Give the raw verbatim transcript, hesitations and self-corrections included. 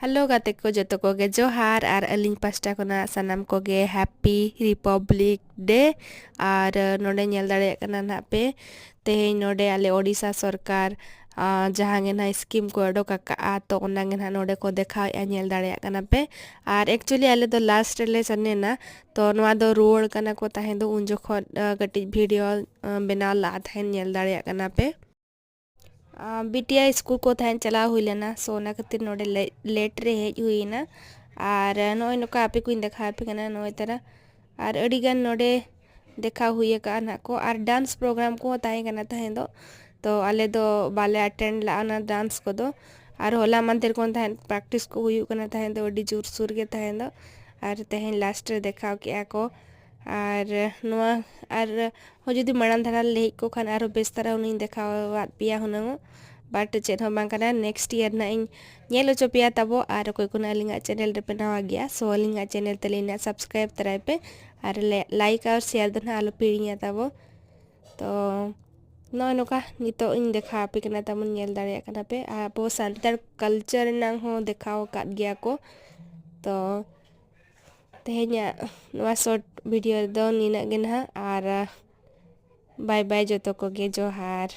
Hello ᱜᱟᱛᱮ ᱠᱚ, ᱡᱚᱛᱚ ᱠᱚᱜᱮ ᱡᱚᱦᱟᱨ, ᱟᱨ ᱟᱹᱞᱤᱧ ᱯᱟᱥᱴᱟ ᱠᱷᱚᱱᱟᱜ ᱥᱟᱱᱟᱢ ᱠᱚᱜᱮ Happy Republic Day᱾ ᱟᱨ ᱱᱚᱰᱮ ᱧᱮᱞ ᱫᱟᱲᱮᱭᱟᱜ ᱠᱟᱱᱟ ᱱᱟᱦᱟᱜ ᱯᱮ, ᱛᱮᱦᱮᱧ ᱱᱚᱰᱮ ᱟᱞᱮ ᱳᱰᱤᱥᱟ ᱥᱚᱨᱠᱟᱨ, ᱟᱸ, ᱡᱟᱦᱟᱸ ᱜᱮ ᱱᱟᱦᱟᱜ ᱥᱠᱤᱢ ᱠᱚ ᱚᱰᱚᱠ ᱟᱠᱟᱜᱼᱟ, ᱛᱚ ᱚᱱᱟ ᱜᱮ ᱱᱟᱦᱟᱜ ᱱᱚᱰᱮ ᱠᱚ ᱫᱮᱠᱷᱟᱣᱮᱫᱼᱟ, ᱧᱮᱞ ᱫᱟᱲᱮᱭᱟᱜ ᱠᱟᱱᱟ ᱯᱮ᱾ ᱟᱨ actually ᱟᱞᱮ ᱫᱚ ᱞᱟᱥᱴ ᱨᱮᱞᱮ ᱥᱮᱱ ᱮᱱᱟ, ᱛᱚ ᱱᱚᱣᱟ ᱫᱚ ᱨᱩᱣᱟᱹᱲ ᱠᱟᱱᱟ ᱠᱚ ᱛᱟᱦᱮᱸ ᱫᱚ, ᱩᱱ ᱡᱚᱠᱷᱚᱱ, ᱟᱸ, ᱠᱟᱹᱴᱤᱡ ᱵᱷᱤᱰᱤᱭᱳ, ᱟᱸ, ᱵᱮᱱᱟᱣ ᱞᱟᱜ ᱛᱟᱦᱮᱱ, ᱧᱮᱞ ᱫᱟᱲᱮᱭᱟᱜ ᱠᱟᱱᱟ ᱯᱮ᱾ ᱟᱸ, ᱵᱤᱴᱤᱟᱭ ᱥᱠᱩᱞ ᱠᱚ ᱛᱟᱦᱮᱱ ᱪᱟᱞᱟᱣ ᱦᱩᱭ ᱞᱮᱱᱟ, ᱥᱳ ᱚᱱᱟ ᱠᱷᱟᱹᱛᱤᱨ ᱱᱚᱰᱮ ᱞᱮ-, ᱞᱮᱴ ᱨᱮ ᱦᱮᱡ ᱦᱩᱭ ᱮᱱᱟ᱾ ᱟᱨ ᱱᱚᱜᱼᱚᱭ ᱱᱚᱝᱠᱟ ᱟᱯᱮ ᱠᱚᱧ ᱫᱮᱠᱷᱟᱣ ᱟᱯᱮ ᱠᱟᱱᱟ ᱱᱚᱜᱼᱚᱭ ᱛᱟᱨᱟ᱾ ᱟᱨ ᱟᱹᱰᱤ ᱜᱟᱱ ᱱᱚᱰᱮ ᱫᱮᱠᱷᱟᱣ ᱦᱩᱭ ᱟᱠᱟᱜᱼᱟ ᱱᱟᱦᱟᱜ ᱠᱚ᱾ ᱟᱨ ᱰᱟᱱᱥ ᱯᱨᱳᱜᱨᱟᱢ ᱠᱚᱦᱚᱸ ᱛᱟᱦᱮᱸ ᱠᱟᱱᱟ ᱛᱟᱦᱮᱸ ᱫᱚ, ᱛᱚ ᱟᱞᱮ ᱫᱚ ᱵᱟᱞᱮ ᱟᱴᱮᱱᱰ ᱞᱟᱜᱼᱟ ᱚᱱᱟ ᱰᱟᱱᱥ ᱠᱚᱫᱚ᱾ ᱟᱨ ᱦᱚᱞᱟ ᱢᱟᱫᱷᱮᱨ ᱠᱷᱚᱱ ᱛᱟᱦᱮᱸᱫ ᱯᱨᱮᱠᱴᱤᱥ ᱠᱚ ᱦᱩᱭᱩᱜ ᱠᱟᱱᱟ ᱛᱟᱦᱮᱸ ᱫᱚ, ᱟᱹᱰᱤ ᱡᱳᱨᱥᱳᱨ ᱜᱮ ᱛᱟᱦᱮᱸ ᱫᱚ᱾ ᱟᱨ ᱛᱮᱦᱮᱧ ᱞᱟᱥᱴ ᱨᱮ ᱫᱮᱠᱷᱟᱣ ᱠᱮᱜᱼᱟ ᱠᱚ᱾ ᱟᱨ ᱱᱚᱣᱟ, ᱟᱨ ᱦᱚᱸ ᱡᱩᱫᱤ ᱢᱟᱲᱟᱝ ᱫᱷᱟᱨᱟ ᱞᱮ ᱦᱮᱡ ᱠᱚᱜ ᱠᱷᱟᱱ ᱟᱨᱦᱚᱸ ᱵᱮᱥ ᱫᱷᱟᱨᱟ ᱦᱩᱱᱟᱹᱧ ᱫᱮᱠᱷᱟᱣᱟᱫ ᱯᱮᱭᱟ ᱦᱩᱱᱟᱹᱝ᱾ ᱵᱟᱴ ᱪᱮᱫ ᱦᱚᱸ ᱵᱟᱝ ᱠᱟᱱᱟ, ᱱᱮᱠᱥᱴ ᱤᱭᱟᱨ ᱱᱟᱜ ᱤᱧ ᱧᱮᱞ ᱦᱚᱪᱚ ᱯᱮᱭᱟ ᱛᱟᱵᱚ᱾ ᱟᱨ ᱚᱠᱚᱭ ᱠᱚ ᱱᱟᱜ ᱟᱹᱞᱤᱧᱟᱜ ᱪᱮᱱᱮᱞ ᱨᱮᱯᱮ ᱱᱟᱣᱟ ᱜᱮᱭᱟ, ᱥᱳ ᱟᱹᱞᱤᱧᱟᱜ ᱪᱮᱱᱮᱞ ᱛᱟᱹᱞᱤᱧ ᱱᱟᱜ ᱥᱟᱵᱥᱠᱨᱟᱭᱤᱵ ᱛᱟᱨᱟᱭ ᱯᱮ᱾ ᱟᱨ ᱞᱮ-, ᱞᱟᱭᱤᱠ ᱟᱨ ᱥᱮᱭᱟᱨ ᱫᱚ ᱱᱟᱜ ᱟᱞᱚ ᱯᱮ ᱦᱤᱲᱤᱧᱟ ᱛᱟᱵᱚ᱾ ᱛᱚ ᱱᱚᱜᱼᱚᱭ ᱱᱚᱝᱠᱟ ᱱᱤᱛᱚᱜ ᱤᱧ ᱫᱮᱠᱷᱟᱣ ᱟᱯᱮ ᱠᱟᱱᱟ, ᱛᱟᱵᱚᱱ ᱧᱮᱞ ᱫᱟᱲᱮᱭᱟᱜ ᱠᱟᱱᱟ ᱯᱮ᱾ ᱟᱨ ᱟᱵᱚ ᱥᱟᱱᱛᱟᱲ ᱠᱟᱞᱪᱟᱨ ᱨᱮᱱᱟᱜ ᱦᱚᱸ ᱫᱮᱠᱷᱟᱣ ᱟᱠᱟᱫ ᱜᱮᱭᱟ ᱠᱚ᱾ ᱛᱚ ᱛᱮᱦᱮᱧᱟᱜ ᱱᱚᱣᱟ ᱥᱚᱨᱴ ᱵᱷᱤᱰᱤᱭᱳ ᱨᱮᱫᱚ ᱱᱤᱱᱟᱹᱜ ᱜᱮ ᱱᱟᱦᱟᱜ, ᱟᱨ ᱵᱟᱭ ᱵᱟᱭ ᱡᱚᱛᱚ ᱠᱚᱜᱮ, ᱡᱚᱦᱟᱨ᱾